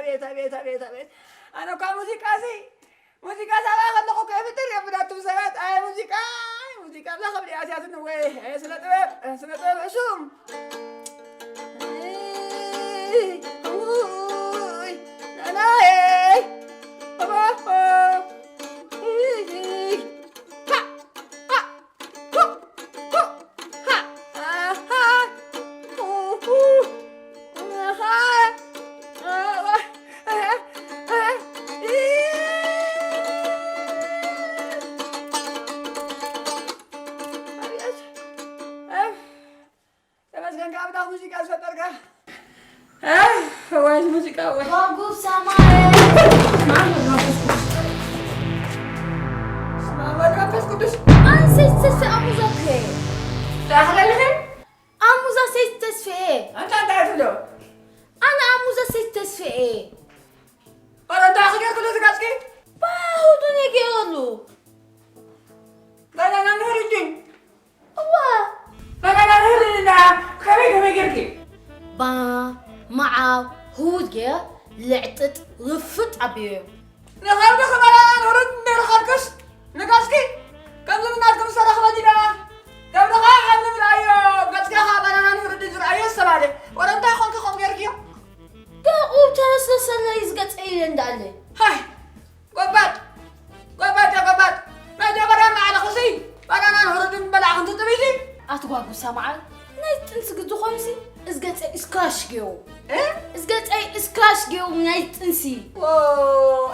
ኣቤት፣ ኣቤት፣ ኣቤት፣ ኣቤት። ኣነ እኳ ሙዚቃ ሲ፣ ሙዚቃ ሳባ ከለኹ እኮ ይፍጥር እየ ብላትም ሰባት። ኣይ ሙዚቃ፣ ኣይ ሙዚቃ፣ እዛ ክብሪ ኣስያትኒ ወይ፣ ኣይ ስነ ጥበብ፣ ኣይ ስነ ጥበብ ሕሱም። እይ፣ ውይ፣ ናናይ፣ ኦሆ፣ እይ፣ ሃ፣ ሃ። ተመስገን ካብ ሙዚቃ ዝፈጠርካ። እህ፣ ወይ ሙዚቃ ወይ። ጓጉብ ሰማይ። ማን ነው መንፈስ ቅዱስ? ስማ ወልድ መንፈስ ቅዱስ። ኣንሰይ ተስፌ ኣሙዛክ። ዳኽለልህ? ኣሙዛ ሰይት ተስፌ። ኣንታ እንታይ ትብሎ? ኣነ ኣሙዛ ሰይት ተስፌ። ወረ እንታይ ክገርኩ ዝጋጽኪ? ባሁዱን የገይረሉ። ባናና ንህርጅኝ። እዋ። ባናና ንህርጅና ከመይ ከመይ ጌርኪ? ባ፣ መዓው፣ ህውት ጌር፣ ልዕጥጥ፣ ርፍጥ ኣቢዮ። ንኸብድኺ ባናና ንህርጅ እንተይረኸብክስ ንገጽኪ ከምዚ ብናትኩም ዝተረኽበ ዲዳ። ከብድኻ ኣብ ንምርኣዮ፣ ገጽካ ኸኣ ባናና ንህርጅ ዝረኣዮ ዝተባለ። ወረ እንታይ ኾንኪ ከምኡ ጌርክዮ? ደቑ ተረስረሰለይ ዝገጸ ኢለ እንዳለ። ሃይ! ጎባጥ! ጎባጥ እያ ጎባጥ! መጀመርያ መዓልኽሲ ባናናን ህሩድን በላዕኽን ትጥብይሲ? ኣቲ ጓጉሳ መዓል፣ ናይ ጥንሲ ግዲ ኾይኑሲ፣ እዝገጸይ እስክራሽ ጌው። እ? እዝገጸይ እስክራሽ ጌው ናይ ጥንሲ። ዎ፣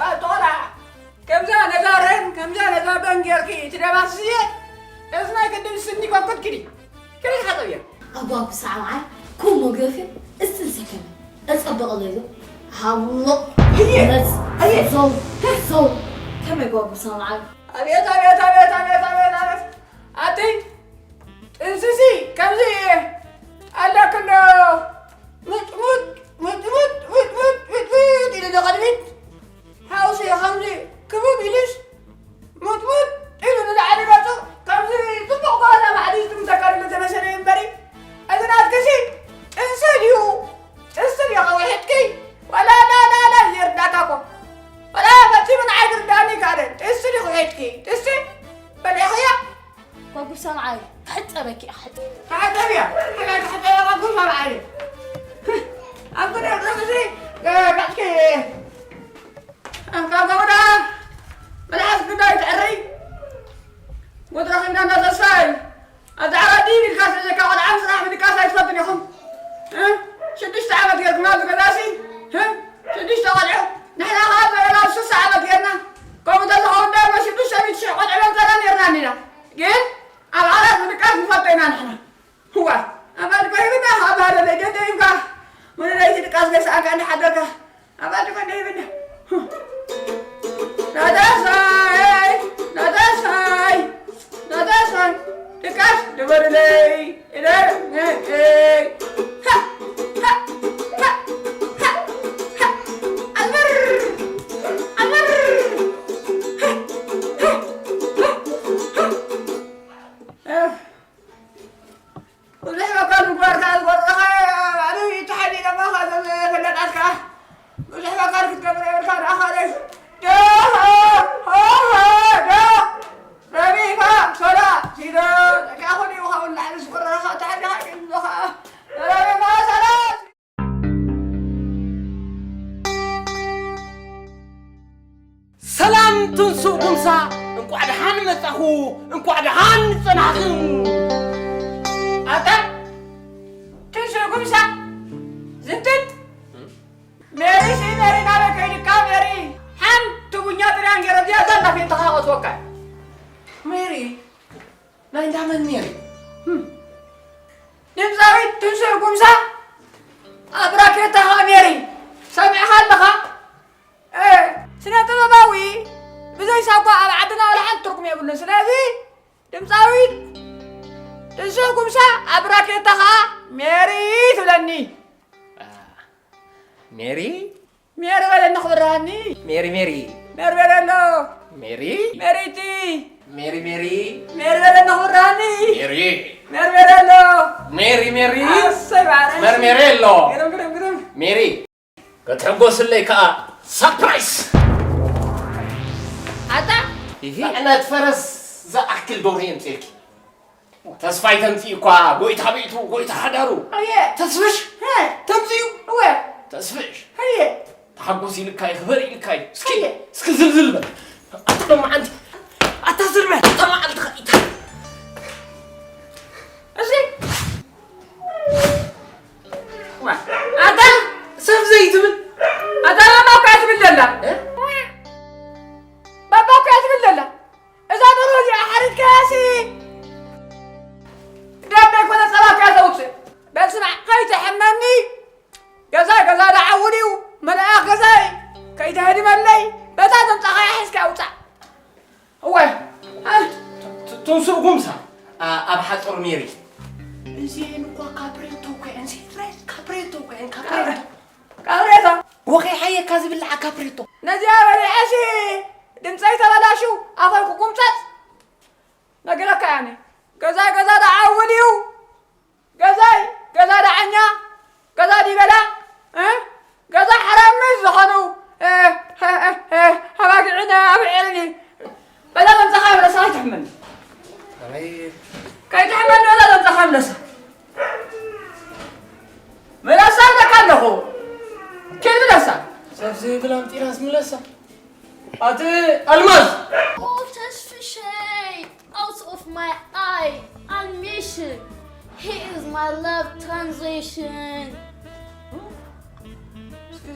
ኣቲ ቖልዓ፣ ከምዛ ነዛ ረን፣ ከምዛ ነዛ በን ጌርኪ ትደባስስየ፣ እዚ ናይ ግድን ስኒ ኮንኩት ኪዲ። ከመይ ትሓጸብያ? ኣጓጉሳ መዓል፣ ኮሞ ገፊ፣ እዚ ጥንሲ ከመይ? እጸብቕ ለይሉ፣ ሃብሎ፣ ህየ! መጽ፣ ህየ! ዞው፣ ዞው። ከመይ ጓጉሳ መዓል? ኣቤት፣ ኣቤት፣ ኣቤት፣ ኣቤት፣ ኣቤት፣ ኣቤት። ኣቲ፣ ጥንስሲ፣ ከምዚ ኣለክሎ። ሙጥ፣ ሙጥ፣ ሙጥ፣ ሙጥ፣ ሙጥ፣ ሙጥ፣ ሙጥ፣ ሙጥ ኢሉ ንቕድሚት። ሓውሲ ከምዚ ክብብ ኢሉስ ሙጥሙጥ ኢሉ ንላዕሊ ገጹ ከምዚ ጽቡቕ ጓሳ ማዕዲስኩም ተቀርቢ ተመሰለ እምበሪ፣ እዚ ናትክሲ ጥንሲ ድዩ? ጥንሲ ድዩ ከውሒጥኪ? ዋላ ላ ላ ላ ይርዳካ እኮ። ዋላ ፈጺሙ ንዓይ ክርዳእኒ ይከኣለን። ጥንሲ ድዩ ከውሒጥኪ? ጥንሲ በሊዕኽያ? ጓጉሳ ንዓይ ክሕጸበኪ እየ ክሕጸብ። ተሓጸብያ። ሕና ተሓጸብያ ጓጉሳ ንዓይ። ኣብ ክንዲ ጥንሲ ገ-፣ ገጽኪ። ኣንታ ገብዳ፣ መልሓስ ግዳይ ትዕሪ። ወትረኺ እንዳ ተስፋይ። ኣብዛ ዓዲ ኢልካ ስለ ዘካ ቆልዓ ምስራሕ ምድቃስ ኣይትፈልጡን ኢኹም። እ? ሽዱሽተ ዓመት ጌርኩም ኣብዚ ገዛሲ? እ? ሽዱሽተ ቆልዑ። ንሕና ኸዓ ዘለና ስሳ ዓመት ጌርና። ከምኡ እንተዝኸውን ደኣ ሽዱሽተ ሚእቲ ሽሕ ቆልዑ መምጸና ኔርና እንዲና። ግን ኣብ ዓራት ምድቃስ ንፈልጦ ኢና ንሕና። እዋ፣ ኣባል ኮይብና፣ ኣባል ደጀ ደይብካ፣ ሙሉ ለይቲ ድቃስ ገይስኣካ እንዳሓደርካ፣ ኣባል ኮን ደይብና። ናተስፋይ፣ ናተስፋይ፣ ናተስፋይ፣ ድቃስ ግበሩለይ፣ ኢለ፣ ሃ፣ ሃ፣ ሃ፣ ሃ፣ ሃ፣ ኣልበር፣ ኣልበር፣ ሃ፣ ሃ፣ ሃ፣ ሃ። ብዙሕ መካን ምግባርካ ዝቆረኻ ባዕሉ ይተሓሊለማኻ ዘፈለጣትካ ብዙሕ መካን ክትገብር የብልካ ደኣ ካልእ ዶ ዶ ዶ ረቢኻ ሶላ ሲዶ ደቂ ኣኹን ይኸው ላዕሊ ዝቆረኻ ተሓሊኻ ግን ዶ ኸዓ ረቢኻ ሶላ። ሰላም ትንሱእ ጉምሳ፣ እንቋዕ ደሓን መጻኹ፣ እንቋዕ ደሓን ጸናሕኩም። ኣታ ትንሱእ ጉምሳ፣ ዝንትት ሜሪ ሲ ሜሪ ናበይ ከይድካ ሜሪ? ሓንቲ ቡኛ ጥርያን ገይረ እዚኣ እዛ እንዳፌንትኻ ከእትወካ። ሜሪ ናይ እንዳ መን ሜሪ? ህም። ድምፃዊት ትንሱእ ጉምሳ ኣብ ራኬታ ኸኣ ሜሪ ሰሚዕኻ ኣለኻ? እ፣ ስነ ጥበባዊ ብዘይ ሳጓ ኣብ ዓድና ወላ ሓንቲ ትርጉም የብሉን። ስለዚ ድምፃዊት ትንሱእ ጉምሳ ኣብ ራኬታ ኸኣ ሜሪ ትብለኒ። ሜሪ? ሜሪ በለኒ ክብርሃኒ። ሜሪ፣ ሜሪ። ሜሪ በለሎ። ሜሪ? ሜሪቲ። ሜሪ፣ ሜሪ። ሜሪ በለኒ ክብርሃኒ። ሜሪ። ሜሪ በለሎ። ሜሪ፣ ሜሪ። ኣሰይ ባረ። ሜሪ፣ ሜሪ ኣሎ። ግርም፣ ግርም፣ ግርም። ሜሪ። ክትሕጎስለይ ከኣ ሳፕራይስ። ኣታ ይህዕነት ፈረስ ዝኣክል ዶርየ የምፅልኪ። ተስፋይ ተምፅኡ እኳ ጎይታ ቤቱ ጎይታ ሓዳሩ። ኣየ ተስፍሽ ሀ ተምፅኡ እወ ተስፍሽ ሀየ ተሓጎስ ኢልካይ ክበር ኢልካይ እስኪ ኣየ እስኪ ዝልዝል በል። ኣቲ ሎማዓንቲ ኣታ ዝርበ ተማዓልቲ ከኢታ እዚ ዋ ኣታ ሰብ ዘይትብል ኣታ ባባ እኮ እያ ትብል ዘላ ባባ እኮ እያ ትብል ዘላ እዛ ደሮ እዚኣ ሓሪድካያሲ ደም ዘይኮነ ጸባ እኮ እያ ተውፅእ በል ስማዕ ከይትሕመኒ ገዛይ ገዛ ደዓው ድዩ መልኣኽ ገዛይ ከይተህድመለይ በታ ዘምጻኻያ ሒዝካ ውፃእ እወ ትንሱእ ጉምሳ ኣብ ሓፁር ሜሪ እዚአን እኳ ካፕሬቶ እኮ እየን ሴትሬት ካፕሬቶ እኮ እየን ካፕሬቶ ካብሬታ ወኸይ ሓየካ ዝብልዓ ካፕሬቶ ነዚኣ በሊዐሲ ድምፀይ ተበላሽው ኣፈይ ክቁምፀፅ ነግረካ ያኒ ገዛ ገዛ ደዓው ድዩ ገዛይ ገዛ ደዓኛ ገዛ ዲበላ እ ገዛ ሓራምዝ ዝኾኑ እ፣ እ፣ እ፣ እ፣ ኣባጊዕን ኣብዕርን በዛ ዘምፀኻ ምለሳ ኣይትሕመኒ ከይትሕመኒ በዛ ዘምፀኻ ምለሳ ምለሳ ኣለካ ኣለኹ ኪድ ምለሳ ሰብ ዘይብል ኣምጢናስ ምለሳ ኣቲ ኣልማዝ Oh, Tashfishay, out of my eye, animation. He is my love translation. እስኪ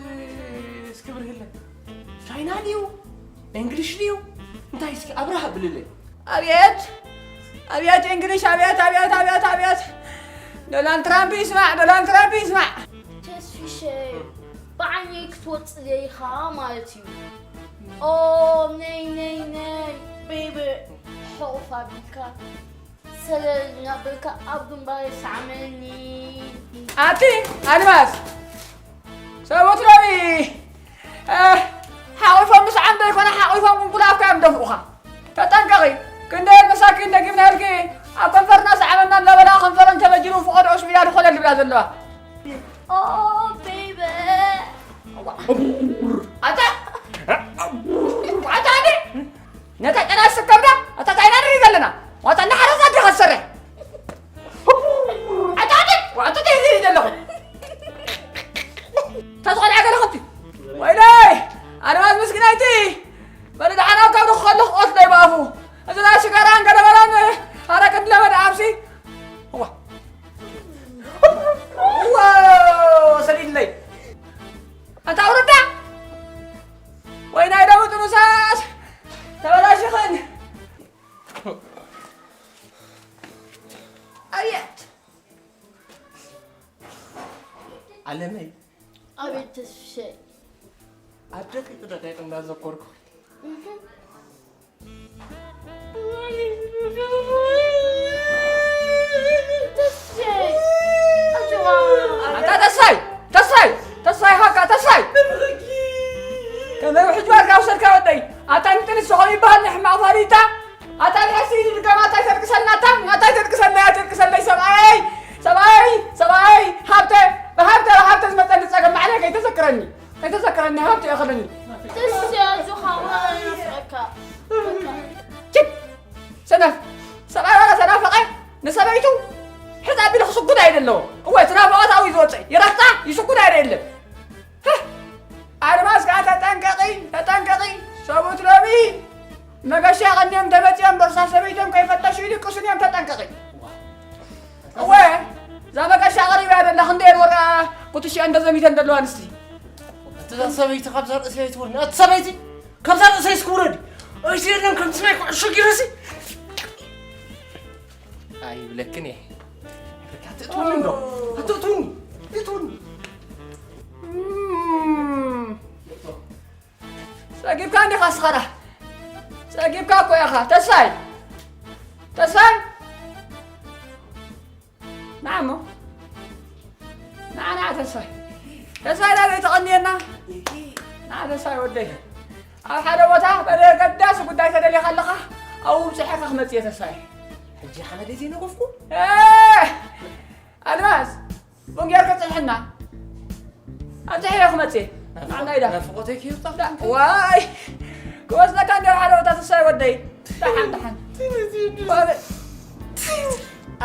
እስኪ ብርህለ ቻይና ድዩ እንግሊሽ ድዩ እንታይ እስኪ ኣብርሃ ብልለይ ኣብየት ኣብየት እንግሊሽ ኣብየት ኣብየት ኣብየት ኣብየት ዶናልድ ትራምፕ ይስማዕ ዶናልድ ትራምፕ ይስማዕ Tashfishay, ብዓይነይ ክትወፅእ ኢኻ ማለት እዩ ኦ ነይ ነይ ነይ ቤቢ ሕቑፍ ኣቢልካ ሰለል እናበልካ ኣብ ግንባረይ ሰዓመኒ ኣቲ ኣልማዝ ሰብኡት ሎሚ ሓቒፎም ምስዓም ዘይኮነ ሓቒፎም ቁንቁላፍካ እዮም ደፍኡኻ ተጠንቀቒ ክንደየን መሳኪን ደጊምና ኢልኪ ኣብ ከንፈርና ሰዓመና እናበላ ከንፈረን ተበጅሩ ፍቐድኦ ሽሚዳ ድኾነ ልብላ ዘለዋ Oh, baby. ኣታ ኣታ ኣደ ነታ ጨና ስከብዳ ኣታ ታይና ንርኢ ዘለና ዋታ እናሓረሳ ዲኻ ዝሰርሕ ኣታ ኣደ ዋታ እንታይ ዝርኢ ዘለኹ ተዝኾነ ኣገለ ኸብቲ ወይለይ ኣድማስ ምስኪናይቲ በለ ደሓና ካብ ንኸሎ ክቐትሎ ይባፉ እዚ ናይ ሽጋራን ገደበላን ኣረቅን ለመድ ኣብሲ እዋ እዋ ሰሊድለይ ኣንታ ኣውርዳ ወይ ናይ ደሙ ጥኑሳት ተበላሽኽን ኣብየት ዓለመይ ኣቤት ተስፍሸይ ኣብ ደቂቕ ደቂቕ እንዳዘኮርኩ ተስፍሸይ ኣጆኻ ኣታ ተስፋይ ተስፋይ ተስፋይ ሃካ ተስፋይ ከመይ ውሕጅ ባርካ ውሰድካ ወደይ ኣታ ንጥንስ ዝኾኑ ይበሃል ንሕማቕ ፈሪታ ኣታ ብሕሲ ኢሉ ድጋም ኣታ ይተርቅሰልና ኣታ ኣታ ይተርቅሰልና እያ ተርቅሰለይ ሰብኣይ ሰብኣይ ሰብኣይ ሃብተ ብሃብተ ብሃብተ ዝመፀኒ ፀገም ማዕረ ከይተዘክረኒ ከይተዘክረኒ ሃብተ እኽለኒ ተስፍሸይ ኣጆኻ ወላ ይናፍቀካ ችድ ሰነፍ ሰብኣይ ዋላ ተናፈቐ ንሰበይቱ ሕፃ ቢሉ ክስጉድ ኣይደለዎ እወ ትናፍቐት ኣብዩ ዝወፅእ ይረግፃ ይስጉድ ኣይደ የለን ኣድማስ ከዓ ተጠንቀቒ ተጠንቀቒ ሰብኡት ሎሚ መገሻ ቀኒኦም ተመፂኦም በርሳ ሰበይቶም ከይፈተሹ ይድቅሱን እዮም ተጠንቀቒ እወ እዛ መገሻ ቀሪባ ደላ ክንደየን ወርቃ ኩትሽአን ተዘሚተን ዘለዋ ኣንስቲ እዛ ሰበይቲ ካብዛ ርእሲ ኣይትውርድ ኣቲ ሰበይቲ ካብዛ ርእሰይ እስኪ ውረዲ እሺ የለን ከምቲ ናይ ኩዕሾ ጊረሲ ኣይብለክን እየ ኣትእትውኒ እንዶ ኣትእትውኒ እትውኒ ጸጊብካ እንዲኻ ስኸራ ጸጊብካ እኮ ኢኻ ተስፋይ ተስፋይ ንዓሞ ንዓ ንዓ ተስፋይ ተስፋይ ናበይ ተቐንየና ንዓ ተስፋይ ወደይ ኣብ ሓደ ቦታ በደ ገዳሲ ጉዳይ ተደሊኻ ኣለኻ ኣብኡ ብፅሐካ ክመፅእ እየ ተስፋይ ሕጂ ሓመደይ ዘይነገፍኩ ኣድማስ ቡን ጌርካ ፅንሕና ኣብፅሐ እየ ክመፅእ ናናይዳ። ናፍቆተይ ክይውጣ። ዋይ! ክወስደካ እንዲያ ሓደ ቦታ ተስፋ ወደይ። ደሓን፣ ደሓን።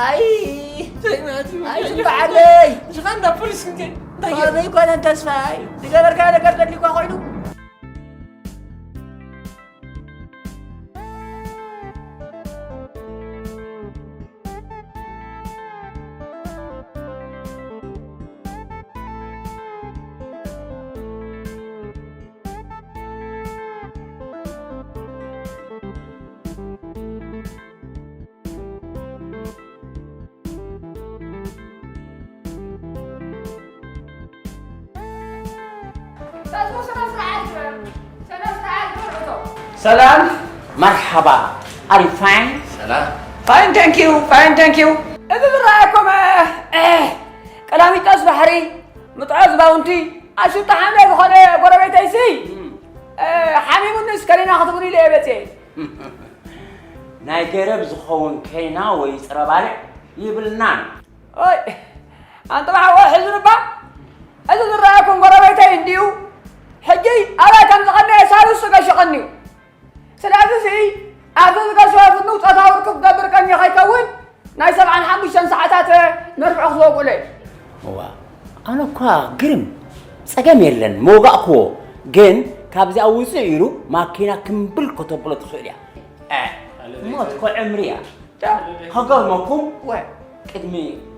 ኣይ! ኣይ፣ በዓለይ! ሽፋን እንዳ ፖሊስ ክንከ እንታይ ገይሩ? ዘይኮነን ተስፋይ። ዝገበርካዮ ነገር ደሊኳ ኮይኑ። ሰላም፣ መርሓባ። Are you fine? ሰላም። Fine, thank you. Fine, thank you. እዚ ዝረኣየኩም፣ እ፣ እ፣ ቀላሚጦስ ባሕሪ፣ ምጥዖስ ባውንቲ፣ ኣሹ ጠሓነ ዝኾነ ጎረቤተይሲ፣ እ፣ ሓሚሙኒ እስከ ሪና ክትብሉ ኢለ እየ መፅየ። ናይ ገረብ ዝኸውን ከይና ወይ ፅረ ባልዕ ይብልናን። ኦይ፣ ኣንቱም ሓወይ ሕዝኑ እባ፣ እዚ ዝረኣየኩም ጎረቤተይ እንድዩ። ሕጂ ኣበይ ከም ዝቐነየ ሳልሱ ገሽቐኒ እዩ። ስለዚ እዚ ኣብዚ ዝገሸወ ፍኑው ጾታዊ ርክብ ክገብር ቀንየ ከይከውን ናይ ሰብዓን ሓሙሽተን ሰዓታት መርፍዕ ክትወግኡለይ። እዋ፣ ኣነ እኳ ግርም፣ ጸገም የለን፣ መውጋእክዎ። ግን ካብዚኣ ውጽእ ኢሉ ማኪና ክምብል ከተብሎ ትኽእል እያ። እ፣ ሞት እኮ ዕምሪ እያ። ከገርመኩም፣ ወ- ቅድሚ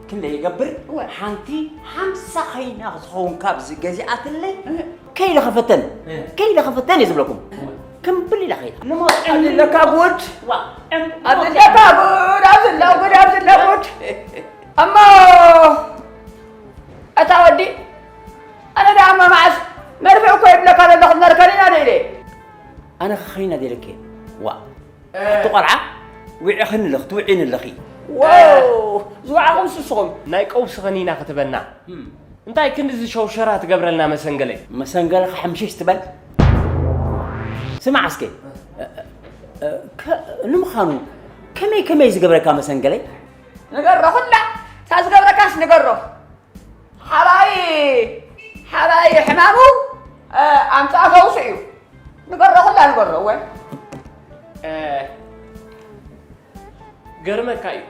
ክንደይ ይገብር፣ ወ- ሓንቲ ሓምሳ ከይና ዝኸውን ካብዚ ገዚኣትለይ፣ እ- ከይደ ከፈተን፣ እ- ከይደ ከፈተን እየ ዝብለኩም። እ- ክምብል ኢላ ከይዳ። ንሞት ኣለካ ጉድ። ዋ፣ እም-፣ ኣለካ ጉድ፣ ኣብዚ ኣሎ ጉድ፣ ኣብዚ ኣሎ ጉድ። እሞ፣ እታ ወዲ፣ ኣነ ደኣ እሞ መዓስ መርፍእ እኮ ይብለካ ዘለኹ፣ መርከኒና ዶ ኢለ? ኣነ ከኸይና ደለኬ። ዋ። ኣቲ ቆልዓ፣ ውዒኽኒ ኣለኺ፣ ትውዒኒ ኣለኺ። ዋው! ዝወዓኹም ስስኹም። ናይ ቀውሲ ኸኒና ክትበና። እም። እንታይ ክንድዚ ሸውሸራ ትገብረልና መሰንገለይ? መሰንገለ ክሕምሽሽ ትበል? ስማዕ እስከ፣ እ፣ እ፣ እ፣ ከ-፣ ንምዃኑ ከመይ ከመይ ዝገብረካ መሰንገለይ? ንገሮ ኩላ፣ እታ ዝገብረካስ ንገሮ። ሓባይ፣ ሓባይ ሕማሙ፣ እ፣ ኣምጻእ ፈውሱ እዩ። ንገሮ ኩላ ንገሮ፣ እወ። እ፣ ገርመካ እዩ።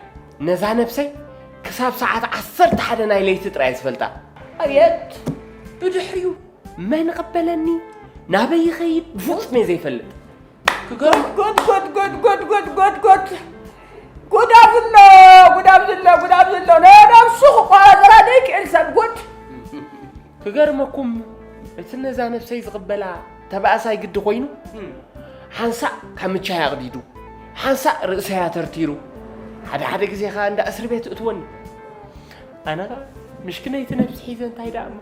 ነዛ ነብሰይ ክሳብ ሰዓት ዓሰርተ ሓደ ናይ ለይቲ ጥራይ ዝፈልጣ። ኣቤት። ብድሕሪኡ መን ይቕበለኒ፣ ናበይ ይኸይድ፣ ብፍጹም እየ ዘይፈልጥ። ክገርም። ጉድ፣ ጉድ፣ ጉድ፣ ጉድ፣ ጉድ፣ ጉድ፣ ጉድ። ጉድ ኣብዚ ኣሎ፣ ጉድ ኣብዚ ኣሎ፣ ጉድ ኣብዚ ኣሎ። ነብሱ ክቆጻጸራ ዘይክእል ሰብ ጉድ። ክገርመኩም፣ እቲ ነዛ ነብሰይ ዝቕበላ ተባእሳይ ግዲ ኮይኑ፣ እም። ሓንሳእ ካምቻይ ኣቕዲዱ፣ ሓንሳእ ርእሰይ ኣተርቲሩ፣ ሓደ ሓደ ግዜ ኸኣ እንዳ እስሪ ቤት እእትወኒ። ኣነ ኸኣ ምሽክነይቲ ነብሲ ሒዘ እንታይ ደኣ እሞ፣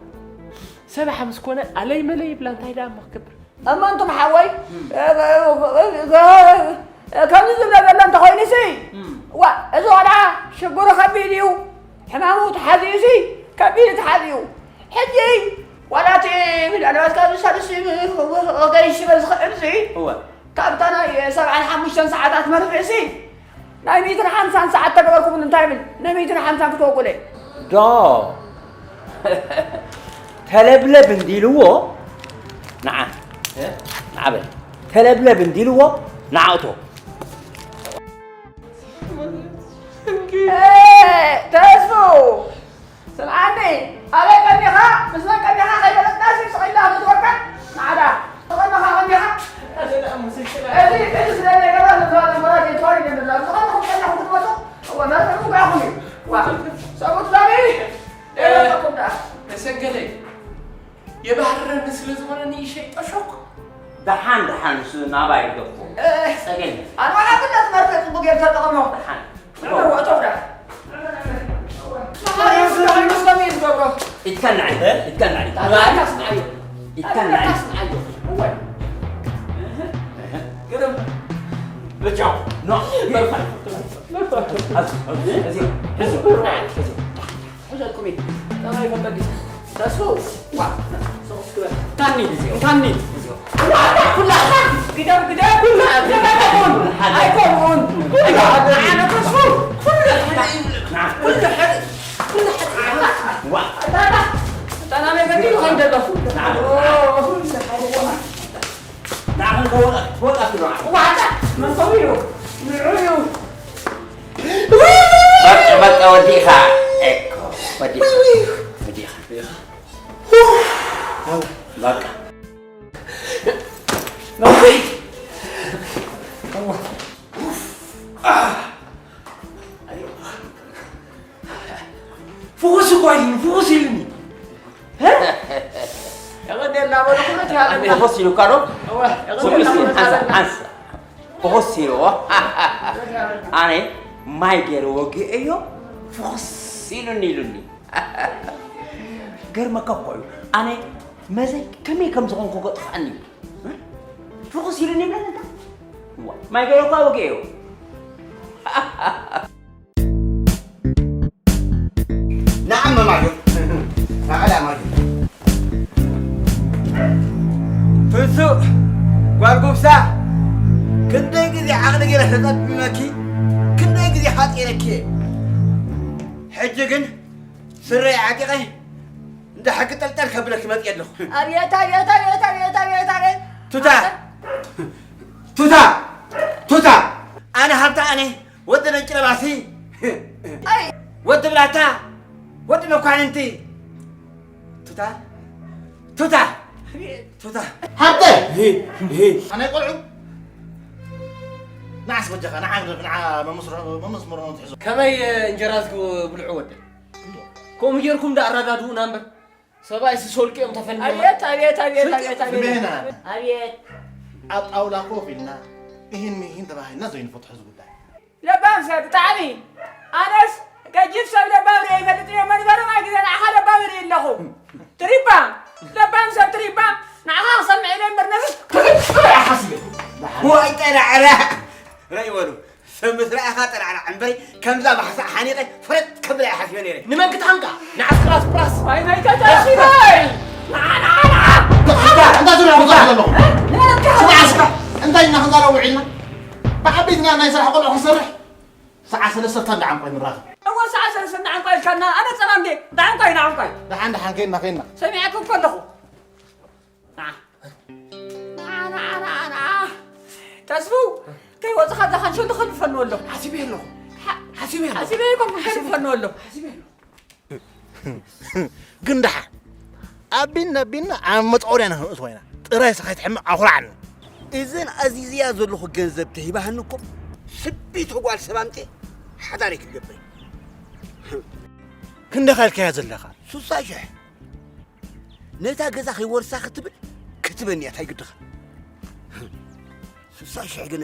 ሰብሓ ምስ ኮነ ኣለይ መለይ ይብላ እንታይ ደኣ እሞ ክገብር። እሞ እንቱም ሓወይ፣ እም። ከምዚ ዝብሎ ዘሎ እንተኾይኑሲ፣ እም። ዋ፣ እዚ ቆልዓ ሽግሩ ከቢድ እዩ፣ ሕማሙ ተሓዚኡሲ፣ ከቢድ ተሓዚኡ። ሕጂ ዋላ እቲ ምናልባት ካብዚ ሳልሲ ወገይ ሽበ ዝኽዕልሲ፣ እወ። ካብታ ናይ ሰብዓን ሓሙሽተን ሰዓታት መርፍእሲ፣ ናይ ሚእትን ሓምሳን ሰዓት ተገበርኩምሉ እንታይ ይብል? ናይ ሚእትን ሓምሳን ክትወጉለ። ዶ። ተለብለብ እንዲልዎ፣ ንዓ። እ? ንዓ በል። ተለብለብ እንዲልዎ፣ ንዓ እቶ። እ፣ ተስፉ፣ ስምዓኒ፣ ኣበይ ቀኒኻ? ምስ መን ቀኒኻ? ከይፈለጥናሲ ስቕ ኢልና ክንወካ ንዓዳ። ተቐኒኻ ቀኒኻ? እዚ፣ እዚ ስለ ዘይገባ፣ ነዛ መራ ዘይትኾን እዩ ነዛ። ዝኸነኹም ቀኒኹም ክትመጹ፣ እወ፣ መርፍዕ ምጉዓኹም እዩ። ዋ፣ ሰብኡት ሎሚ፣ እ፣ ደረሰኩም ደኣ። መሰገነይ፣ የባህርረኒ ስለ ዝኾነ ንእሽተይ ጠሾቕ። ደሓን፣ ደሓን፣ ንሱ ናባይ ይገፎ። እ፣ ጸገም። ኣነ ሓፍነት መርፍእ ጽቡቅ ጌር ተጠቐሞ። ደሓን። እወ፣ እቶም ደኣ። ኢድካ ንላዕሊ፣ ኢድካ ንላዕሊ። ኢድካ ንላዕሊ። ግርም። በጃው። ኖ፣ ግርም። ሕዘልኩም እዩ። ጠባይ ፈቀዲ። ተስፉ፣ ዋ፣ ሰው እስክበል። እንካኒ፣ እንካኒ። ኩላ፣ ግደም፣ ግደም፣ ኩላ፣ ግደም፣ ግደም። ኣይኮኑን። ኩላ፣ ኣነ ተስፉ፣ ኩሉ ሓደ እዩ። ኩሉ ሓደ፣ ኩሉ ሓደ። ዋ። ታና፣ ታና መገዲ ይኾን ደለኹ። ንዓኹም ከወ-፣ ክወጣ ትብሉ። ዋጣ፣ መን ከው እዩ? ንዑ እዩ። በቃ፣ በቃ፣ ወዲእኻ። ኤኮ፣ ወዲእኻ። ወዲእኻ። በቃ። ፍኹስ እኮ ኢሉኒ፣ ፍኹስ ኢሉኒ። የቐንየልና በሉ፣ ኩሉ እቲ ሃለና። ፍኹስ ኢሉካ ዶ? እወ፣ የቐንየልና ፍኹስ ኢሉ፣ በሉ፣ ሓንሳ፣ ሃለና። ሓንሳ። ፍኹስ ኢልዎ። ኣነ ማይ ገይረ ወጊኤዮ፣ ፍኹስ ኢሉኒ፣ ኢሉኒ። ገርመካ እኮ እዩ። ኣነ መዘይ ከመይ ከም ዝኾንኩ እኮ ጠፍኣኒ እዩ። ፍኹስ ኢሉኒ ይብለኒ እንታ። ዋ፣ ማይ ገይረ እኳ ወጊኤዮ። ንዓመ ማጆ። ንዓላ ማጆ። ፍሱ፣ ጓል ጉብሳ፣ ክንደይ ግዜ ዓቕሊ ገይረ ተጸቢመኪ፣ ክንደይ ግዜ ሓጺረኪ እየ። ሕጂ ግን ስረይ ዓጢቐ እንዳ ሕጊ ጠልጠል ከብለኪ መጽየ ኣለኹ። ኣብየት፣ ኣብየት፣ ኣብየት፣ ኣብየት፣ ኣብየት፣ ኣብየት። ቱታ! ቱታ! ቱታ! ኣነ ሃብታ ኣነ ወዲ ነጭ ለባሲ። ኣይ! ወዲ ብላታ! ወዲ መኳንንቲ! ቱታ! ቱታ! ቱታ! ሃብተ! ኣነ ቆልዑ! ንዓስ በጃኻ፣ ንዓ፣ ንዓ መምስሮ-፣ መመስመሮ ትሕዞ። ከመይ እንጀራ ዝብልዑ ወደ? ከምኡ ጌርኩም ደኣ ኣረዳድኡና እምበር። ሰብኣይ ስሶልቂ እዮም ተፈኒና። ኣብየት፣ ኣብየት፣ ኣብየት፣ ኣብየት፣ ኣብየት። ስሜና። ኣብየት። ኣብ ጣውላ ኮፍ ኢልና እሂን ምሂን ተባሂልና ዘይንፈትሖ እዚ ጉዳይ። ለባም ሰብ ብጣዕሚ። ኣነስ ገጂፍ ሰብ ለባም ርኤ ይፈልጥ እየ። መንበሪ ናይ ግዜ ንዓኻ ለባም ርኢ ኣለኹ። ትሪባ፣ ለባም ሰብ ትሪባ፣ ንዓኻ ክሰምዕ ኢለ እምበር ነብስ ክብር እያ ሓሲበ። ወይ ጠራዕራ። ራይ በሉ። ሰብ ምስ ረኣኻ ጠራዕራዕ እምበሪ፣ ከምዛ ማሕሳእ ሓኒቐ ፍረጥ ከብላ እየ ሓሲበ ነይረ። ንመን ክትሃንቃ? ንዓስክራስ ፕራስ። ኣይ፣ ናይ ተታሲበይ! ንዓ፣ ንዓ፣ ንዓ! እንታይ፣ እንታይ ዙርያ ምውጻእ ዘለኹም? ንመን ስማዕ እስከ፣ እንታይ ኢና ክንዛረብ ውዒልና? ብዓበይትና ናይ ስራሕ ቆልዑ ክንሰርሕ፣ ሰዓት ሰለስተ እንዳ ዓንቋይ ንራኸብ። እወ፣ ሰዓት ሰለስተ እንዳ ዓንቋይ ኢልካና፣ ኣነ ጸላም ድየ? እንዳ ዓንቋይ፣ እንዳ ዓንቋይ። ደሓን፣ ደሓን፣ ከይድና፣ ከይድና። ሰሚዐኩም ከለኹ። ንዓ። ንዓ፣ ንዓ፣ ንዓ፣ ንዓ። ተስፉ፣ ከይወጽኻ እዛ ካንሸሎ ከልፈኑ ኣሎ። ሓሲበ ኣለኹ። ሓ-፣ ሓሲበ ኣለኹ። ሓሲበ ይኮንኩ፣ ሓሲበ፣ ከልፈኑ ኣሎ። ሓሲበ ኣለኹ። ግን ደሓን፣ ኣቢና ኣቢና ኣብ መጻወድያ ንኽንእትዎ ኢና። ጥራይ ስኻ ኣይትሕመቕ፣ ኣኹርዓኒ። እዘን ኣዚዝያ ዘለኹ ገንዘብ ተሂባህኒ እኮ፣ ስቢቶ ጓል ሰብ ኣምጽኤ ሓዳረይ ክገብር። ክንደይ ኻልካያ ዘለኻ? ሱሳ ሽሕ። ነታ ገዛ ከይወርሳ ክትብል ክትበኒ እያ፣ እንታይ ግድኻ? ስሳ ሽሕ ግን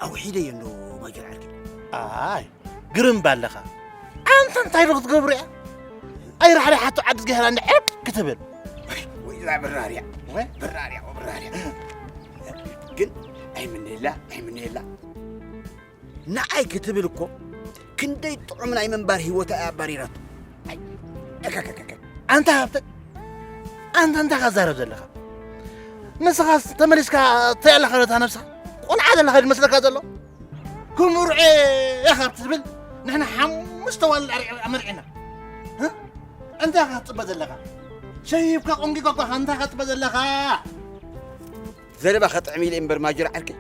ኣውሒደዮ እንዶ ማጀር ዓርኪ። ኣይ፣ ግርም ባለኻ። ኣንተ እንታይ ዶ ክትገብሩ እያ? ኣይራሕሪሓቶ ዓዲ ዝገህራ እንደ ዕርብ ክትብል። ወይ፣ ወይ፣ እዛ ብራርያ። ወይ? ብራርያ፣ ብራርያ። ግን ኣይምነየላ፣ ኣይምነየላ። ንዓይ ክትብል እኮ ክንደይ ጥዑም ናይ ምንባር ህይወታ እያ ኣባሪራቶ። ኣይ፣ እከከከከ። ኣንታ ሃብተ፣ ኣንታ እንታይ ካዛረብ ዘለኻ? ንስኻስ ተመሊስካ እንታይ ኣለኻ ነታ ነብስኻ? ቆልዓ ዘለኻ ድመስለካ ዘሎ? ክምርዖ እየ ካብ ትብል ንሕና ሓሙሽተ ዋልድ ኣርዒ-፣ ኣመርዒና። እ? እንታይ ኢኻ ትጽበ ዘለኻ? ሸይብካ ቆንጊ ኳኳኻ እንታይ ኢኻ ትጽበ ዘለኻ? ዘረባ ከጥዕም ኢለ እምበር ማጆር ዓርከይ።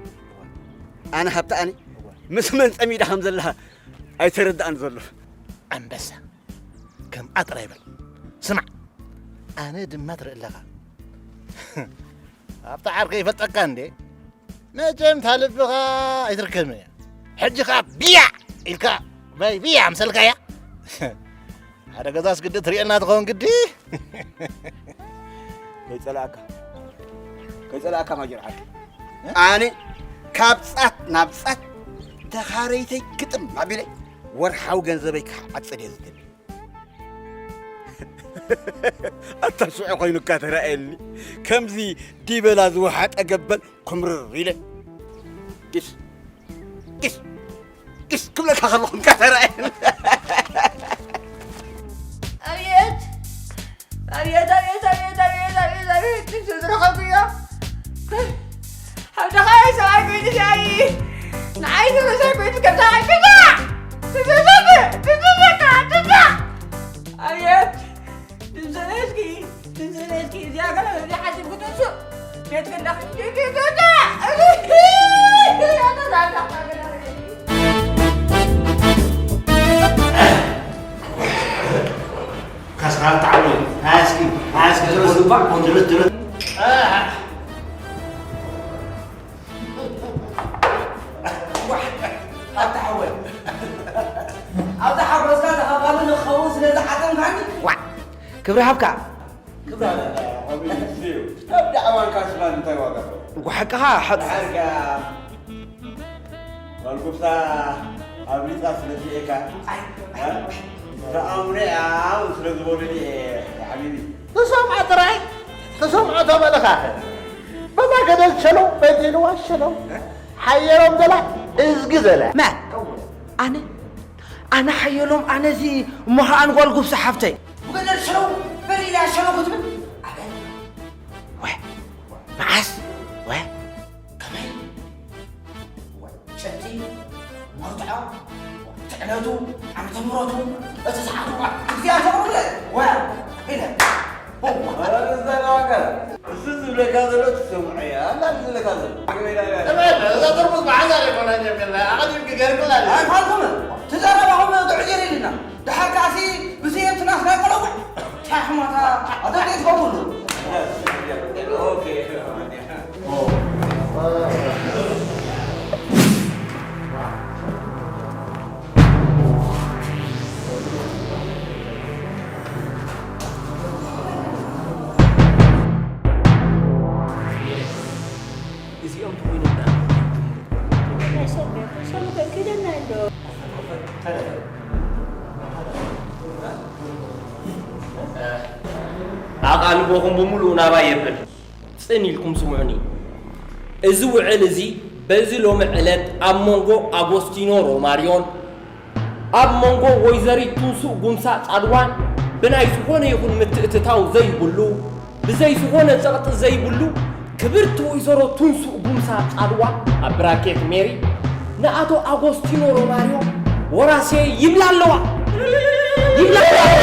ኣነ ሃብቲ ኣነ ምስ መን ጸሚዳ ከም ዘላ ኣይተረዳእን ዘሎ። ኣንበሳ፣ ከምኣ ጥራይ በል። ስማዕ፣ ኣነ ድማ ትርኢ ኣለኻ። ኣብታ ዓርከይ ይፈልጠካ እንዴ? መቸም እታ ልብኻ ኣይትርከብን እያ። ሕጂ ኸኣ ብያ ኢልካ ባይ ብያ ኣምሰልካያ። ሓደ ገዛስ ግዲ ትርእየና ትኸውን ግዲ። ከይጸላእካ፣ ከይጸላእካ ማጀር ዓርከይ። ኣነ ካብ ጻት ናብ ጻት ተኻረይተይ ግጥም ኣቢለ ወርሓዊ ገንዘበይ ክዓጽድ እየ ዝደሊ። ኣታ ሽዑ ኮይኑካ ተራእየኒ፣ ከምዚ ዲበላ ዝወሓጠ ገበል ኩምርር ኢለ። ግሽ፣ ግሽ፣ ግሽ ክብለካ ከለኹ እንካ ተራእየኒ። ኣብየት! ኣብየት፣ ኣብየት፣ ኣብየት፣ ኣብየት፣ ኣብየት፣ ኣብየት፣ ድምፂ ዝረኸብኩዮ። ሓብተኻ ሰብኣይ ኮይኑ ሲኣይ፣ ንዓይ ዝመሳይ ኮይኑ ከምዛ ብዳ! ብዳ! ብዳ! ብዳ! ኣብየት! ድምፂ እስኪ ትዝለልኪ እዚኣ ገለ እዚ ሓሲብ ክትውስእ ቤት ክንዳኽ ከስራን ጣዕሚ ሃያስኪ ሃያስኪ ዝወስባ ድርት ድርት ኣታ ሓወይ ኣብዛ ሓጎስካ ተኻፋሊ ንኽኸውን ስለ ዝሓተምካኒ ክብሪ ሃብካ ክብራ ካብ ዳዕዋንካ ሽፋን እንታይ ዋጋ ጓሓቅኻ ሓጥ ሓርጋ ማልኩፍታ ኣብሊጻ ስለ ዝኤካ ተኣምረ ያው ስለ ዝበሉኒ ሓቢቢ ትሰምዖ ጥራይ ትሰምዖ ተመለኻኸ በማገደል ሸለው በይቴልዋ ሸለው ሓየሎም ዘላ እዝጊ ዘላ መ ኣነ ኣነ ሓየሎም ኣነ እዚ እሞ ከኣ ንጓል ጉብሳ ሓፍተይ ብገደል ሸለው በሊላ ሸለው ክትብል ኣበ ወ መዓስ ወ ከመይ ሸቲ መርትዖ ትዕለቱ ዓመተ ምሕረቱ እቲ ሰዓቱ እዚኣ ተቕርበ ወ ኢለ ዘናገር እሱ ዝብለካ ዘሎ ትሰምዖ እያ ኣላ ዝብለካ ዘሎ እዛ ጥርሙዝ ብሓንሳብ ኣይኮነን ጀሚርና ኣቐዲምኪ ገርግላ ኣይፋልኩም ትዘረባኹም ትዕጅር ኢልና ድሓር ከኣሲ ብስየብትና ስናይ ቆለቑ ቻሕማታ ኣደቂ ትኸውሉ እዚኦም ተኾይኖም ደኣ ኣቓልቦኹም ብምሉኡ ናባይ የብል። ጽን ኢልኩም ስምዑኒ። እዚ ውዕል እዚ በዚ ሎሚ ዕለት ኣብ መንጎ ኣጎስቲኖ ሮማርዮን ኣብ መንጎ ወይዘሪት ትንሱእ ጉምሳ ጻድዋን ብናይ ዝኾነ ይኹን ምትእትታው ዘይብሉ፣ ብዘይ ዝኾነ ጸቕጢ ዘይብሉ፣ ክብርቲ ወይዘሮ ትንሱእ ጉምሳ ጻድዋ ኣብ ብራኬት ሜሪ ንኣቶ ኣጎስቲኖ ሮማርዮ ወራሴ ይብላ ኣለዋ። ይብላ ኣለዋ።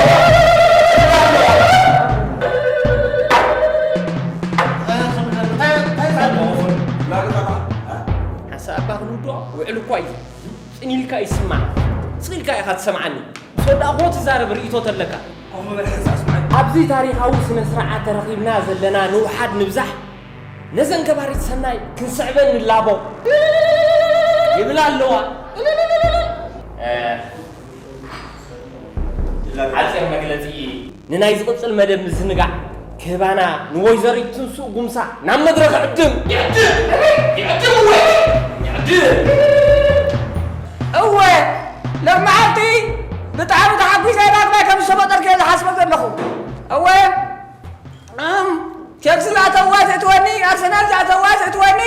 ሓንሳእ እባ ክንውድኦ ውዕል እኳ እዩ። ጽን ኢልካ ይስማዕ። ስቕ ኢልካ ኢኻ ትሰምዓኒ። ምስ ወዳእኹዎ ትዛረብ ርእይቶ ተለካ። ኣብዚ ታሪኻዊ ስነ ስርዓት ተረኺብና ዘለና ንውሓድ ንብዛሕ ነዘን ገባሪት ሰናይ ክንስዕበን ንላቦ ይብላ ኣለዋ። ሓፂር መግለፂ ንናይ ዝቕፅል መደብ ምዝንጋዕ ክህባና ንወይዘሪት ትንሱእ ጉምሳ ናብ መድረኽ ዕድም። ይዕድም! ይዕድም እወ! ይዕድም! እወ! ሎመዓልቲ ብጣዕሚ ተሓጒሰ ዳግማይ ከም ዝተፈጠርኩ እየ ዝሓስቦ ዘለኹ። እወ! እም፣ ቸልሲ ዝኣተዋ ዘእትወኒ፣ ኣርሰናል ዝኣተዋ ዘእትወኒ፣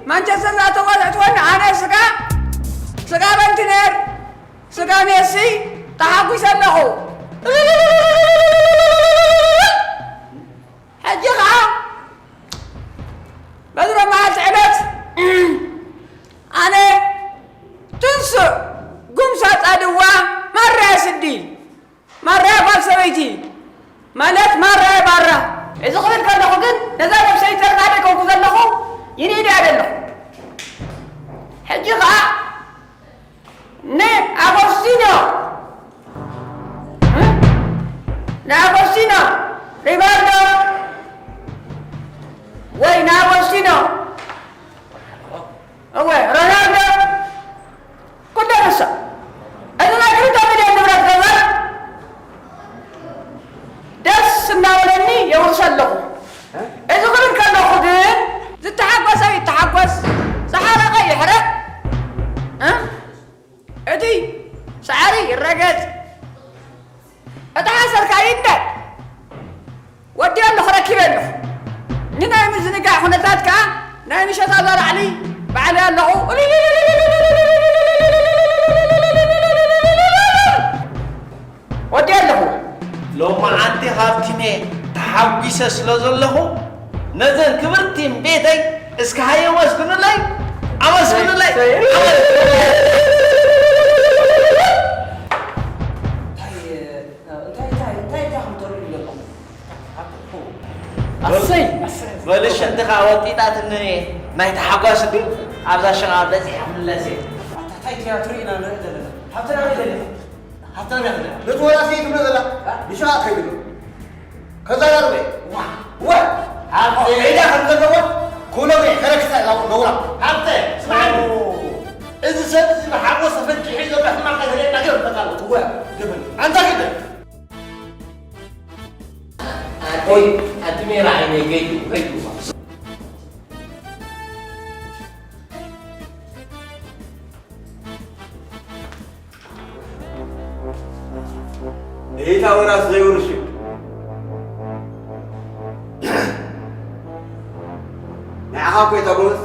ማንቸስተር ዝኣተዋ ዘእትወኒ፣ ኣነ ስጋ ስጋ በንትኔር ስጋ ሜሲ ተሓጒሰ ኣለኹ። ሕጂ ኸዓ በዚ መዓልቲ ዕለት ኣነ ትንሱእ ጉምሳ ጻድዋ ማራ ስዲ ማራ ጓል ሰበይቲ ማለት ማራ ባራ እዚ ክብል ከለኹ ግን ነዛ ነብሰይ ተርታ ደቀውኩ ዘለኹ ይንኢድ እያ ዘለኹ። ሕጂ ኸዓ ንኣጎስቲኖ ንኣጎስቲኖ ሪቫልዶ ወይ ንኣጎስቲኖ እወ ሮናልዶ ኩሉ ንሱ እዚ ናይ ክልተ ሚልዮን ንብረት ገዛ ደስ እናበለኒ የውርሶ ኣለኹ። እዚ ክብል ከለኹ ግን ዝተሓጎሰ ይተሓጎስ፣ ዝሓረቐ ይሕረቕ፣ እ? እቲ ሳዕሪ ይረገጽ፣ እቲ ሓሰር ከኣ ይንደድ። ወዲኤ ኣለኹ፣ ረኪበ ኣለኹ። ንናይ ምዝንጋዕ ኩነታት ከኣ ናይ ምሸት ኣብዛ ላዕሊ ባዕለይ ኣለኹ። ወዲ ኣለኹ። ሎማዓንቲ ሃብቲመ ተሓጒሰ ስለ ዘለኹ ነዘን ክብርቲ እምቤተይ እስከ ሃየ ኣመስግኑለይ ኣመስግኑለይ ኣመስግኑለይ። እንታይ እንታይ እንታይ እንታይ እንታይ ከም ተርእዩ ዘለኹም? ወጢጣትኒ ናይ ተሓጓስ ድዩ ኣብዛ ሸቓ በፂሐ ክምለስ እየ። ኣታ ታይ ቲያትር ኢና ንርኢ ዘለና? ሃብትና ከይደለ? ሃብትና ከይደለ? ነቲ ወላ ሰይ ትብሎ ዘላ ንሸቓ ከይድሎ። ከዛ ዳርበ ዋ ዋ ሃብተ ዒዳ ከም ዘለዎ ኩሎ ከረክሳ ነውራ። ሃብተ ስማዕኒ፣ እዚ ሰብ እዚ ብሓጎስ ተፈንጭሑ ዘሎ ሕማቕ ነገር የናገር በቃ። እወ፣ ግብል። ኣንታ ግብል። ኣቲ ኣቲ ሜራ ዓይነይ ከይዱ ከይዱ። እታ ወራስ ዘይውርሽ እዩ። ንዓኻ እኮ እታ ጎበዝ።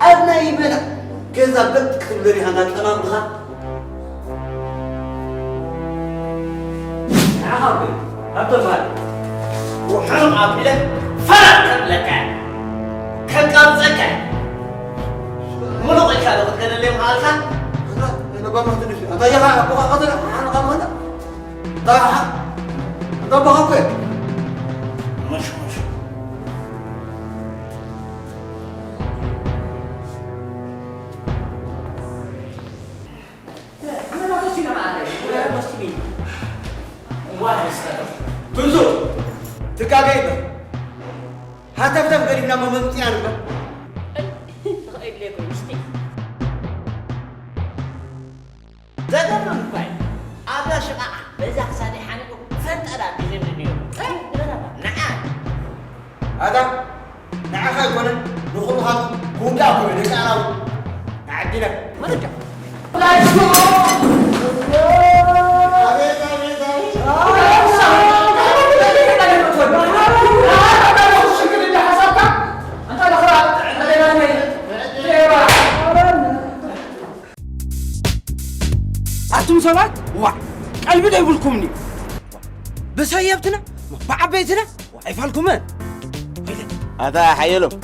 ኣብ ናይ መን ገዛ በጥ ክትብል ደሊኻ እንዳ ጠማምኻ? ንዓኻ እኮ እዩ። ኣብ ተግባር ውሑም ኣቢለ ፈረቕ ከብለካ እየ። ከቃብጸካ እየ። ምሉቕ ኢልካ ዶ ክትገደለይ ምኽኣልካ? ኣታ፣ ኣታ ባባ ትንሽ፣ ኣታ የኻ ኣቦኻ ቀተለ፣ ሓን ቃል ማለት? ኣታ፣ ኣታ ኣቦኻ እኮ እየ። መሽ፣ መሽ። ብዙ ትጋገ የለ። ሃተፍተፍ ገዲፍና እሞ መምፅና ንግበር። ትኽእል ዶ ይኮን እስቲ? ዘገርም እኳ እዩ። ኣብዛ ሽቓቕ በዛ ክሳደይ ሓኒቑ ፈንጠራ ቢልኒ ነይሩ። ንዓ። ኣታ ንዓኻ ኣይኮነን፣ ንኹልኻትኩም ጉንዳ እኮ እዩ፣ ደቂ ኣራዊት። ንዓዲና። መረጃ። ኣቱም ሰባት፣ ዋ፣ ቀልቢ ዶ ይብልኩምኒ? ብሰየብትና፣ ብዓበይትና፣ ዋ፣ ኣይፋልኩምን። ኣታ ሓየሎም፣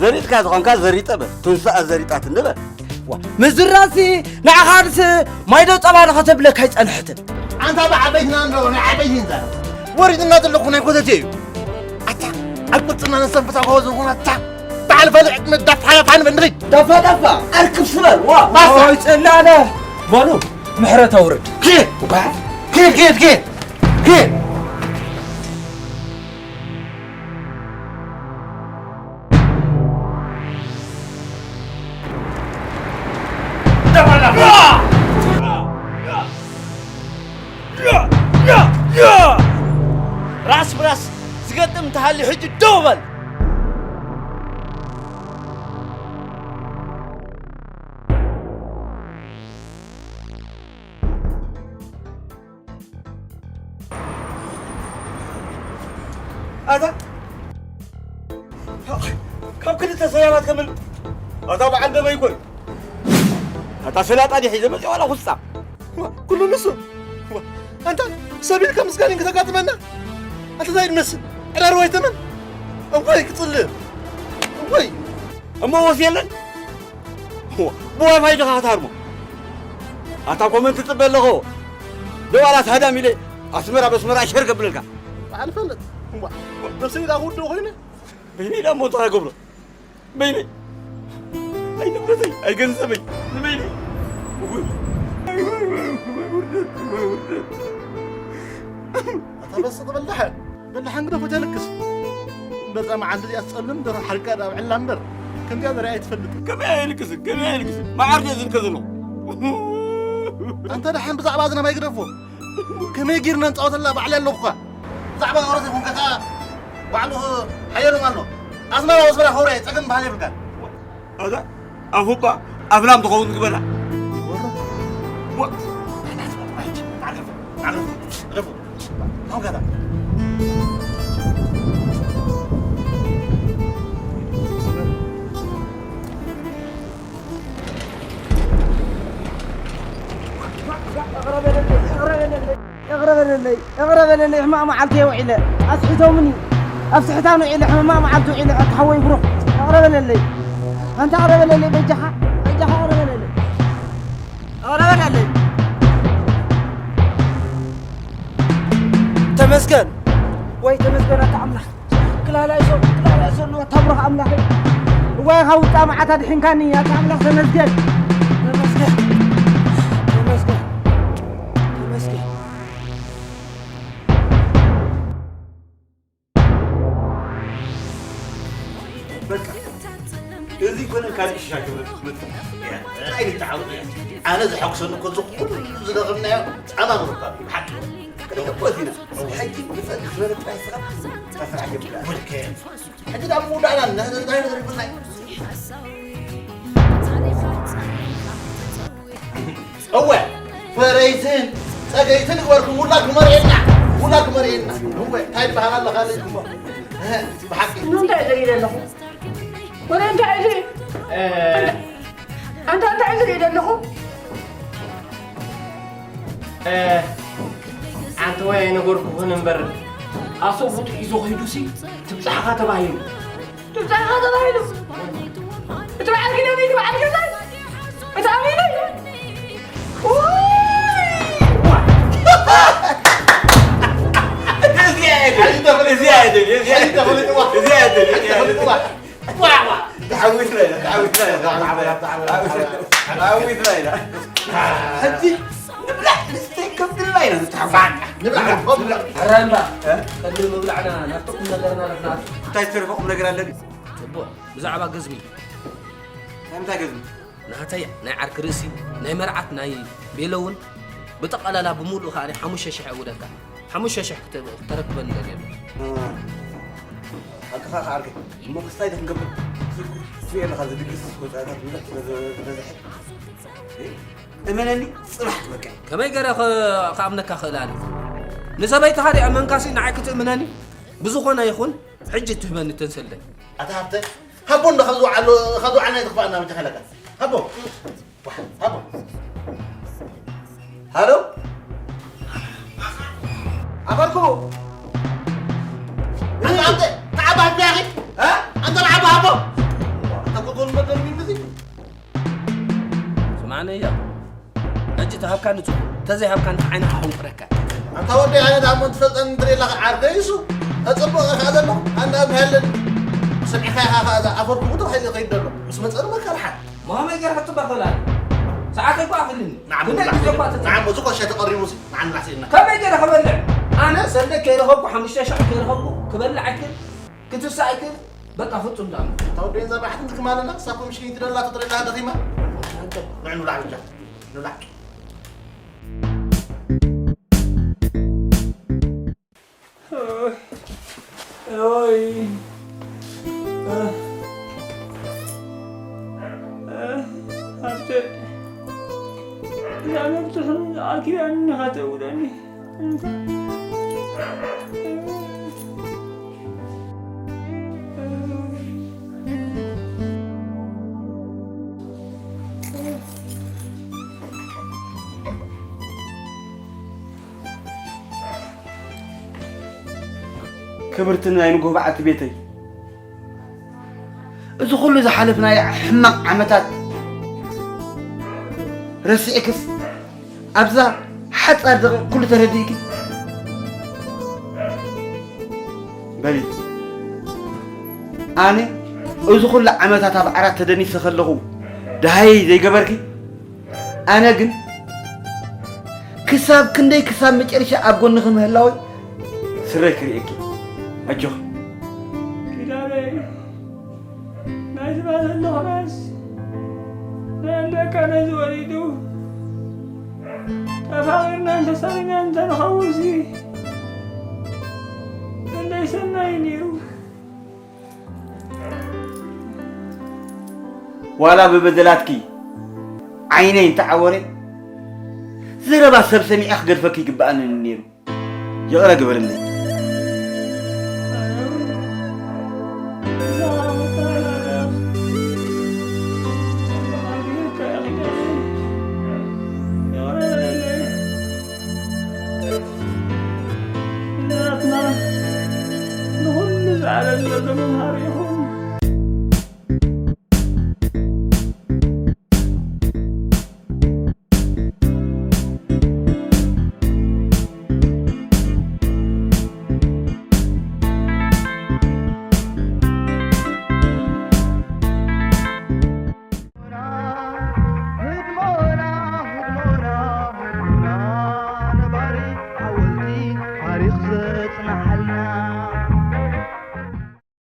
ዘሪጥካ ዝኾንካ ዘሪጠ በል፣ ትንሳኣ ዘሪጣት እንበል። ዋ፣ ምዝራሲ ንዓኻ ድስ ማይ ዶ ጸባ ዶ ከተብለካ ኣይጸንሐትን። ኣንታ ብዓበይትና እንዶ ናይ ዓበይቲ እንዛረብ። ወሪድና ዘለኹ ናይ ኮተቴ እዩ። ኣታ ኣብ ቅርጽና ነስተንፍሳ ከወ ዝኾነ ኣታ በዓል ፈልዕ መዳፍ ሓለፋ ንበል ንኺድ። ደፋ ደፋ፣ ኣርክብ ስበር፣ ዋ፣ ባሳ። ኦይ፣ ጽላለ። በሉ፣ ምሕረት ኣውርድ። ኪድ፣ ዋ፣ ኪድ፣ ኪድ፣ ኪድ፣ ኪድ። ራስ ብራስ ዝገጥም እንተሃልዩ ሕጂ ደው በል። ኣታ ካብ ክልተ ሰላማት ከምን ኣታ በዓል ገበይ ኮይ ኣታ ሰላጣ ዲሒ ዘመጽ ዋላ ኩስጣ ኩሉ ንሱ ኣንታ ሰቢል ከም ስጋሊን ከተጋጥመና ኣታ ዛይድ መስል ዕራር ወይተመን እንኳይ ክጽልእ እንኳይ እሞ ወስ የለን ብዋይፋይ ድኻ ክትሃርሞ ኣታ ኮመንት ትጽበ ኣለኹ ደዋላት ሃዳም ኢለ ኣስመራ በስመራ ሸር ገብለልካ ኣልፈልጥ እምባ ነብሰይ ኢላ ክውድኦ ኮይነ በይነይ ኢላ እሞ እንታይ ገብሮ በይነይ ኣይንብረተይ ኣይገንዘበይ ንበይነይ ኣታ በስ ትብል ደሓን በል ደሓን ግደፎ ተልክስ በዛ መዓልቲ እዚኣ ትጸልም ደሮ ሓርቃ ዳብ ዕላ እምበር ከምዚኣ ዘርኢ ኣይትፈልጥ ከመይ ኣይልክስን ከመይ ኣይልክስን መዓር ዝእዝን ከዘሎ ኣንተ ደሓን ብዛዕባ ዝናብ ኣይግደፎ ከመይ ጌርና ንጻወተላ ባዕሊ ኣለኹ እኳ ብዛዕባ ኦሮት ይኹን ከኣ ባዕሉ ሓየሎም ኣሎ ኣስመራ ወስመራ ኸውረ ጸገም ባህል የብልካን ኣዛ ኣፉባ ኣፍላም ትኸውን ግበላ እቕረ በለለይ እቕረ በለለይ ሕማቕ መዓልቲ እየ ውዒለ ኣስሒቶምኒ ኣብ ስሕታን ውዒለ ሕማቕ መዓልቲ ውዒለ ኣታ ሓወይ ብሩኽ እቕረ በለለይ ኣንታ እቕረ በለለይ በጃኻ በጃኻ እቕረ በለለይ እቕረ በለለይ ተመስገን ወይ ተመስገን ኣታ ኣምላኽ ላላይሶ ላላይሶ ኣለዎ ታብረኽ ኣምላኸይ። እዋይ ካብ ውጻእ መዓት ኣድሒንካኒ ኣታ ኣምላኽ ተመስገን። ተመስገን። ተመስገን። ተመስገን። በቃ እዚ ኮነ ካልእ ሽሻ ክብረት ክትመጽእ። እንታይ ንተዓወት እያ? ኣነ ዝሐጉሰኒ እኮ እዚ ኩሉ ዝደኸምናዮ ጻማ ምርካብ እዩ ብሓቂ። ቅድሚ እኮ እዚና ሕጂ ንጸንሕ ዝበለ ጥራይ ስኻ እታ ስራሕ ጀምራ። ውልከ ሕጂ ዳብ ምውዳእና ነህዘዝዳይ ነድሪብና እዩ። እወ ፈረይትን ጸገይትን ግበርኩም። ውላድኩም ኣርእየና፣ ውላድኩም ኣርእየና። እወ እንታይ ዝበሃል ኣሎ ካልእ እሞ? እህ፣ ብሓቂ። እንታይ ትርኢ ዘለኹ? ወረ እንታይ እዚ? እ፣ ኣንታ እንታይ ዝርኢ ዘለኹ? እ፣ ኣንቲ ወይ ኣይነገርኩኽን እምበር፣ ኣሰቡት ሒዞ ኸይዱሲ ትብጻሕኻ ተባሂሉ። ትብጻሕኻ ተባሂሉ። እቲ በዓል ኪዳነይ፣ እቲ በዓል ገዛይ፣ እቲ ኣሚነይ። ውይ! እዚኣ እያ ድል፣ እዚኣ እያ ድል፣ እዚኣ እያ ድል፣ እዚኣ እያ ድል። ተዓዊትና ኢና፣ ተዓዊትና ኢና፣ ተዓዊትና ኢና፣ ተዓዊትና ኢና። ሕጂ ንብላዕ ንስተይ ከም ድልና ኢና ንተሓባዕ። ንብላዕ፣ ንብላዕ። ኣራምባ፣ እ? ቅድሚ ምብላዕና ናብቲ ቁም ነገርና ኣለና። እንታይ ዝተረፈ ቁም ነገር ኣለኒ? ጽቡቕ፣ ብዛዕባ ገዝሚ። ናይ ምንታይ ገዝሚ? ናተይ ናይ ዓርኪ ርእሲ፣ ናይ መርዓት ናይ ቤሎ እውን ብጠቐላላ ብምሉእ ከኣ ሓሙሽተ ሽሕ እውደካ። ሓሙሽተ ሽሕ ክተ-፣ ክተረክበኒ ደልየ ኣለኹ። እ፣ ሓቅኻ ከ ዓርከይ። እሞ ክስታይ ዶ ክንገብር? ትሪኦ ኣለኻ፣ እዚ ድግስ ወጻኢታት ብዙሕ ስለ ዝበዝሐ። እ፣ እመነኒ፣ ጽባሕ ትበቅዕ። ከመይ ገይረ ኸ-፣ ክኣምነካ ክእል ኣነ? ንሰበይትኻ ደኣ እመንካሲ ንዓይ ክትእምነኒ? ብዝኾነ ይኹን፣ ሕጂ እትህበኒ እተን ሰለይ። ኣታ ሃብተ፣ ሃቦ እንዶ ካብ ዝወዓሉ-፣ ካብ ዝወዓልና ኣይትኽፋእና መቸኸለካ። ሃቦ። ሃቦ። ሃሎ። ኣፈርኩ። ኣንተ፣ ኣንተ፣ ተዓባ ህቢያኺ። እ? ኣንተ ተዓባ ሃቦ። ኣንተ እኮ ጎል መደል ሚን እዚ። ስማዕኒ እያ። ሕጂ ተሃብካኒ ጽቡቕ፣ ተዘይሃብካኒ ዓይንኻ ኣሕንቁረካ። ኣንታ ወደይ፣ ኣነ ደኣ እሞ እንትፈልጠኒ እንድሪኤላ ዓርከይ እሱ። ኣጸብቕ ኢኻ ዘሎ። ኣነ ኣብ ሃለን ሰሚዕካ ኢኻ ከኣ እዛ ኣፈርኩ ተባሂሉ ይኸይድ ዘሎ። ምስ መጸኒ መካርሓ። መሃመይ ገይርካ ትጽበኽ ትብል ኣለ። ሰዓተይ እኮ ኣኺሉኒ። ንዓም ክንደይ ንብላዕ ግዜ እኮ ስኢና። ትጽበኽ? ንዓም እዚ ኮሸ ተቐሪቡ ሲ። ንዓም ንብላዕ ስኢና። ከመይ ገይረ ክበልዕ? ኣነ ሰንደይ ከይረኸብኩ፣ ሓሙሽተ ሽሕ ከይረኸብኩ፣ ክበልዕ ኣይክእል፣ ክትሳእ ኣይክእል። በቃ ፍጹም ደኣ። እታ ወደይ እዛ ባሕቲ ትክማለና፣ እሳ ኮሚሽን ትደላ ትጥረላ ደኺማ። ንዕ ንብላዕ ብቻ። ንብላዕ። ኦይ። ሃብተ፣ እዛ መብጽሑ ኣኪላኒ ኢኻ ተውለኒ። ክብርትን ናይ ንጉህ በዓልቲ ቤተይ፣ እዚ ኩሉ ዝሓለፍናዮ ሕማቕ ዓመታት ረሲዕክስ ኣብዛ ሓጻር ደቂቕ ኩሉ ተረዲእኪ? በሊ፣ ኣነ እዚ ኩሉ ዓመታት ኣብ ዓራት ተደኒሰ ከለኹ ደሃየይ ዘይገበርኪ፣ ኣነ ግን ክሳብ ክንደይ ክሳብ መጨረሻ ኣብ ጎንኺ ምህላወይ ስረይ ክርእየኪ። ኣጆኺ። ኪዳነይ፣ ናይ ዝባዘሎ ኽራስ ናይ ኣንደካ ነዚ ወሊዱ ተፋቒርናን ተሳሪናን እንተንኸውንሲ ክንደይ ሰናይ ነይሩ። ዋላ ብበደላትኪ ዓይነይ እንተዓወረ፣ ዘረባ ሰብ ሰሚዐ ክገድፈኪ ይግብኣኒ ነይሩ። ይቕረ ግበርለይ። ንኹሉ ዝዓለም ዘሎ መምሃሪ ይኹን።